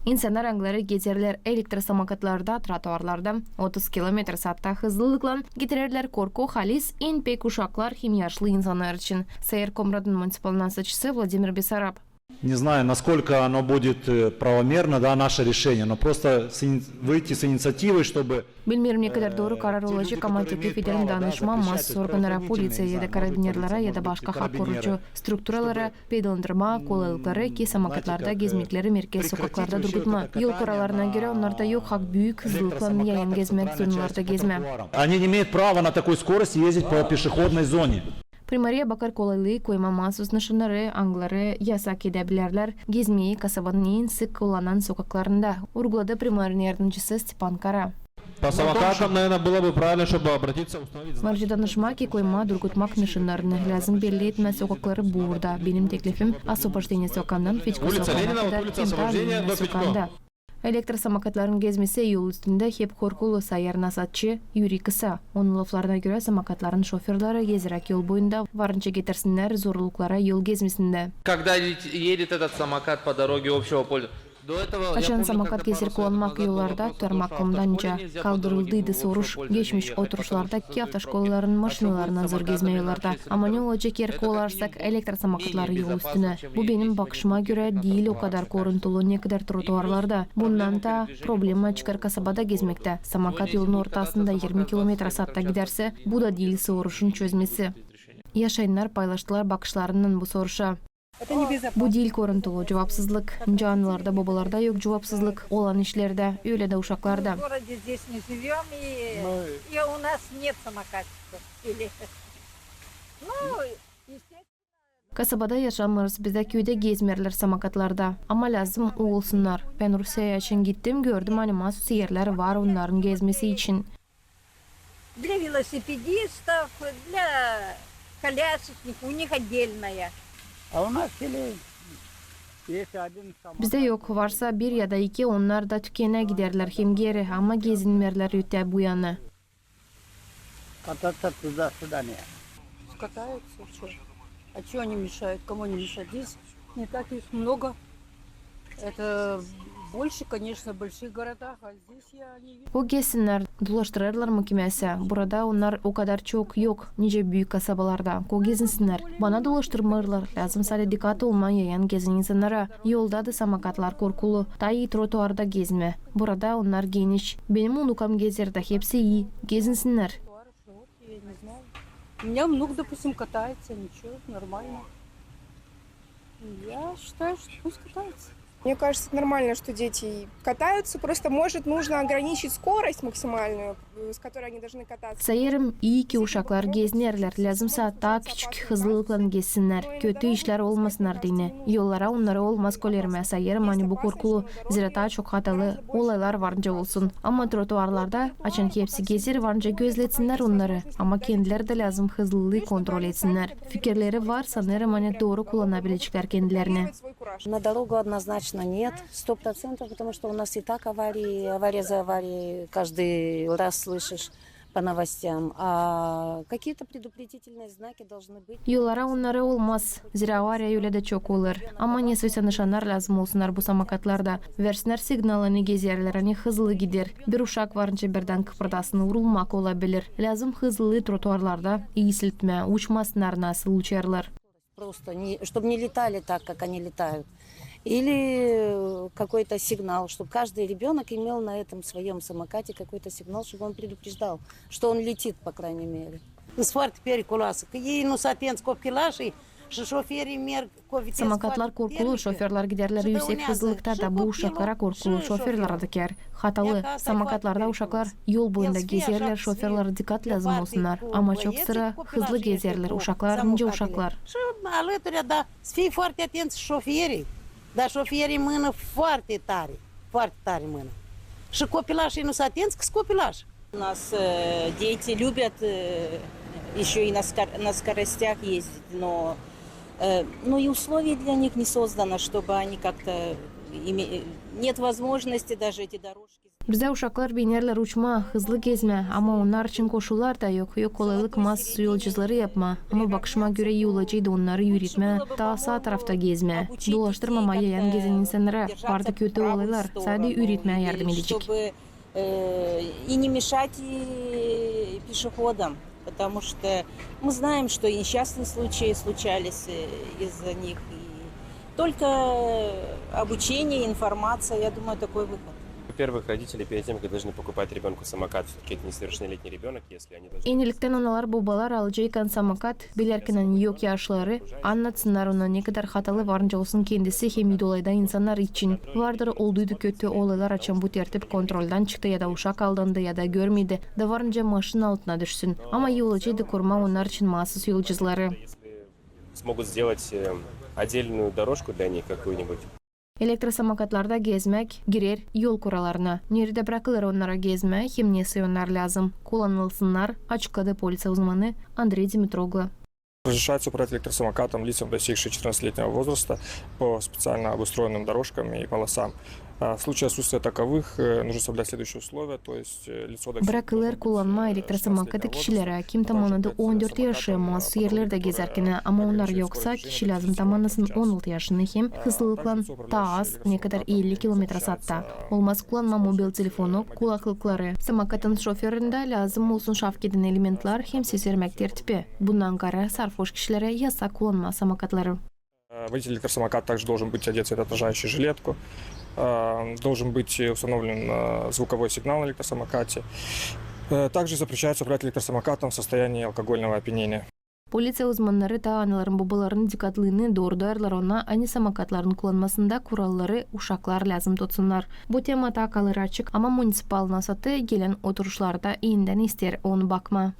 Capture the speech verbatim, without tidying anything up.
İnsannar, angıları gezerlär elektrosamokatlarda, trotuarlarda, otuz kilometr saatta hızlılıklan, getirerlär korku halis en pek uşaklar hem yaşlı insannar için. Sayır Komratın municipal nasatçısı Vladimir Besarab. Не знаю, насколько оно будет, э, правомерно, да, наше решение, но просто с ини-, выйти с инициативой, чтобы Bilmeerim, ne kadar dooru karar olacek, ama teklif ederim danışmaa maasuz organnara, poliţiyaya ya da karabinerlere ya da başka hak korucu strukturalara, paydalandırmaa kolaylıkları, ki samokatlarda gezmekleri merkez sokaklarda durgutmaa. Yol kuralarına görä, onnarda yok hak büük hızlılıklan yayan gezmää, zonalarda gezmää. Они не имеют права на такой скорости ездить по пешеходной зоне. Primariya bakêr kolaylıı koymaa maasuz nışannarı, angıları yasak edä bilerlär gezmeyi kasabanın en sık kullanan sokaklarında, urguladı primarın yardımcısı Stepan Kara. По самокатам, наверное, было бы правильно, чтобы обратиться, установить знак. Var nicä danışmaa, ki koymaa, durgutmak nışannarını, lääzım belli etmää sokakları burada. Benim teklifim, Освобождение sokaandan Fedьko sokaana kadar hem taa Lenina sokaanda. Elektrosamokatların gezmesi yol üstündä hep korkulu, sayêr nasatçı Yuriy Kısa. Onun laflarına görä, samokatların şoförları gezeräk yol boyunda var nicä getirsinnär zorluklara yol gezmesindä. Когда едет этот самокат по дороге общего пользования, Açan samokat gezer kullanmak yollarda, tutarmak komdan nicä kaldırıldıydı soruş, geçmiş oturuşlarda ki avtoşkolaların maşinalarınnan zor gezmää yollarda. Ama ne olacek, eer kullanarsak elektrosamokatları yol üstünä? Bu, benim bakışıma görä, diil o kadar koruntuulu, ne kadar trotuarlarda. Bundan taa problema çıkar kasabada gezmektä. Samokat yolun ortasında irmi kilometr saatta gidärsä, bu da diil soruşun çözmesi. Yaşayannar paylaştılar bakışlarını bu soruşa. Bu diil koruntulu, cuvapsızlık. Nicä analarda, bobalarda yok cuvapsızlık olan işlerdä, ölä dä uşaklarda. Kasabada yaşamêêrız, bizdä küüdä gezmeerlär samokatlarda. Ama lääzım olsunnar. Bän Rusiyaya açan gittim, gördüm, ani maasuz erlär var onnarın gezmesi için. Для велосипедистов, для колясочников у них отдельная. А у нас или если один самокат. Bizdä yok, varsa bir ya da iki, onnar da tükenä giderlär hem geeri, ama gezinmeerlär ötää bu yanı. Кататься туда-сюда не. Катаются, чё? А чё они мешают? Кому они мешают? Здесь не так их много. Это больше, конечно, в больших городах, а здесь я не вижу. Ko gezsinnär, dolaştırêrlar mı kimäsä? Burada onnar o kadar çok yok, nicä büük kasabalarda. Ko gezinsinnär. Bana dolaştırmêêrlar, lääzım sade dikkat olmaa yayan gezän insannara. Yolda da samokatlar korkulu, taa ii trotuarda gezmää. Burada onnar geniş. Benim unukam gezer da, hepsi ii. Gezinsinnär. Я не знаю. У меня внук, допустим, катается, ничего, нормально. Я считаю, что пусть катается. Мне кажется, это нормально, что дети катаются. Просто, может, нужно ограничить скорость максимальную, э, с которой они должны кататься. Sayêrım, ii ki uşaklar gezinerlär, lääzım sade taa küçük hızlılıklan gezsinnär. Kötü işlär olmasınnar deyni. Yollara onnarı olmaz kolermää. Sayêrım, ani bu korkulu, zerä taa çok hatalı olaylar var nicä olsun. Ama trotuarlarda, açan hepsi gezer, var nicä gözletsinnär onnarı. Ama kendileri dä lääzım hızlılıı kontrol etsinnär. Fikirleri var, sanêrım, ani dooru kullanabileceklär kendilerini. На дорогу однозначно нет, сто процентов, потому что у нас и так аварии, авария за аварией, каждый раз слышишь по новостям. А какие-то предупредительные знаки должны быть. Yollara onnarı olmaz, zerä avariya ölä dä çok olêr. Ama nesä nışannar lääzım olsunnar bu samokatlarda. Versinnär signal, ani gezerlär, ani hızlı gider. Bir uşak var nicä birdän kıpırdasın, urulmak olabilir. Lääzım hızlı trotuarlarda iisiltmää, uçmasınnar nasıl uçêrlar. Просто не, чтоб не летали так, как они летают. Или, э, какой-то сигнал, чтоб каждый ребёнок имел на этом своём самокате какой-то сигнал, чтобы он предупреждал, что он летит, по крайней мере. Sunt foarte periculoasă, că ei nu sunt atenți copilașii și șoferii merg cu o viteză foarte puternică. Samokatlar korkulu, şoförlar giderlär üüsek hızlılıkta, da bu uşaklara korkulu, şoförlara da kär. Hatalı. Samokatlarda uşaklar yol boyunda gezerlär, şoförlara dikkat lääzım olsunnar. Ama çok sıra hızlı gezerlär uşaklar, nicä uşaklar. Și alături, da, să fii foarte atenți și șoferii. Dar șoferii mână foarte tare, foarte tare mână. Și copilașii nu sunt atenți, că sunt copilași. У нас, э, дети любят, э, ещё и на скор-, на скоростях ездить, но, э, ну и условий для них не создано, чтобы они как-то име-, нет возможности даже эти дорожки. Bizdä uşaklar binerlär uçmaa, hızlı gezmää, ama onnar için koşullar da yok, yok kolaylık maasuz yolcuzları yapmaa. Ama bakışıma görä, ii olaceydı onnarı üüretmää taa saa tarafta gezmää, dolaştırmamaa yayan-gezän insannarı. Vardı kötü olaylar, sade üüretmää yardım edecek. Э, и не мешать и пешеходам, потому что мы знаем, что и несчастные случаи случались, э, из-за них. И только обучение, информация, я думаю, такой выход. Во-первых, родители перед тем, как должны покупать ребёнку самокат, всё-таки это несовершеннолетний ребёнок, если они должны... Eneliktän analar-bobalar alaceykan samokat, bilärkän, ani yok yaşları, annatsınnar ona, nekadar hatalı varınca olsun kendisi hem ii olayda insannar için. Vardır, olduydu kötü olaylar, açan bu tertip kontroldän çıktı ya da uşak aldandı ya da görmedi, da varınca maşın altına düşsün. Ama ii olaceydı kurmaa onnar için maasuz yolcuzları. Смогут сделать, э, отдельную дорожку для них какую-нибудь. Elektrosamokatlarda gezmäk girer yol kuralarına. Neredä brakılêr onnara gezmää hem ne sä onnar lääzım kullanılsınnar, açıkladı polisiya uzmanı Andrey Dimitroglu. Разрешается управлять электросамокатом лицам, достигшим четырнадцатилетнего возраста, по специально обустроенным дорожкам и полосам. А в случае отсутствия таковых, э, нужно соблюдать следующие условия, то есть, э, лицо... Brakılêr kullanmaa elektrosamokatı kişilerä, kim tamannandı on dört yaşı, maasuz erlerdä gezärkän, ama onnar yoksa, kişi lääzım tamannasın on altı yaşını hem hızlılıklan taa az, nekadar elli kilometra saatta. Olmaz kullanmaa mobil telefonu, kulaklıkları. Самокатın şoföründä lääzım olsun şafkedän elementlär hem ses vermäk tertipi. Bundan kaarä sarfoş kişilerä yasak kullanmaa самокатları. Э, водитель электросамоката также должен быть одет в светоотражающую жилетку, э, должен быть установлен, э, звуковой сигнал на электросамокате. Э, также запрещается управлять электросамокатом в состоянии алкогольного опьянения. Polisiya uzmannarı taa anaların-bobaların dikatlıını doorudêrlar ona, ani samokatların kullanmasında kuralları uşaklar lääzım tutsunnar. Bu tema taa kalêr açık, ama municipal nasatı gelän oturuşlarda enidän isteer onu bakmaa.